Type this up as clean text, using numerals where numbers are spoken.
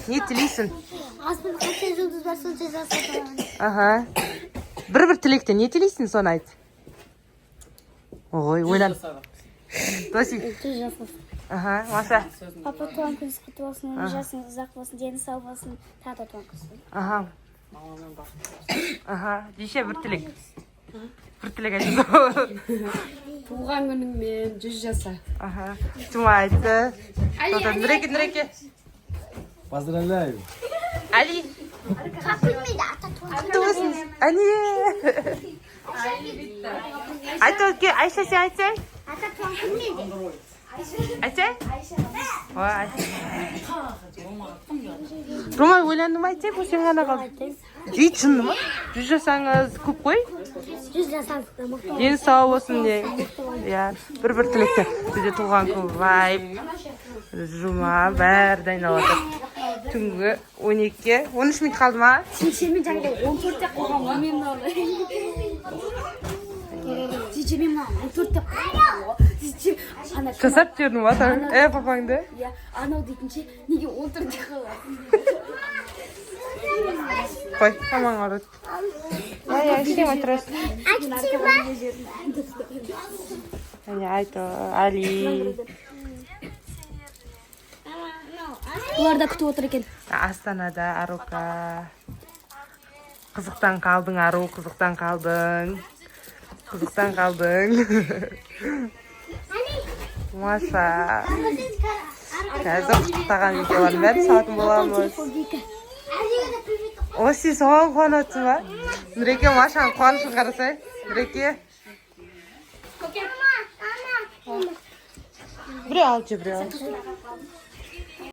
Не тілейсің? Аспанда қанша жұлдыз бар, сонша жасқа. Аха, бір бір тілекте не тілейсің, соны айт. Ой, ойлан, Доси. 100 жасқа. Аха, Маша. Папа, туған күніңіз құтты болсын, өмір жасыңыз ұзақ болсын, дені сау болсын, тағы да туған күн. Аха, Дише, бір тілек, бір тілек айтшы. Туған күніңмен, 100 жаса. Аха, Тума айтты. Тоқтат, Нұреке, Нұреке. Поздравляю. Али. Күлмейді, ата туған. Құтты болсын, әне. Айт, өтке, Айша, сен айтсай. Ата туған күлмейді. Айтсай. Ой, айт. Рома, ойланды ма? Айтсай, бұл сен ғана қалды. Ей, шынды ма? 100 жасаңыз көп қой. 100 жасаңыз мықты. Дені сау болсын де. Иә, бір бір тілекте. Бізде туған күн вайб, жұма, бәрі дайындалып жатыр. Түнгі 12-ге 13 минут қалды ма? Шешемен жаңағыдай 14-те қойған ғой мен мынаны. Шешемен мынаны 14-те қойған ғой. Шешем ана Жасап жібердің ба е папаңды? Иә, анау дейтінше, неге 14-те қойған? Қой, мамаң ұрады. Ай, ай, сен отырасың. Әне, айт, Али. Олар да күтіп отыр екен. Астанада Арука. Қызықтан қалдың, Ару, қызықтан қалдың. Қызықтан қалдың. Маша. Қазір құттықтаған видеолардың бәрін салатын боламыз. О, сен соған қуанып отырсың ба? Нұреке, Машаның қуанышын қарасай. Нұреке. Біреу алып же, біреу алып.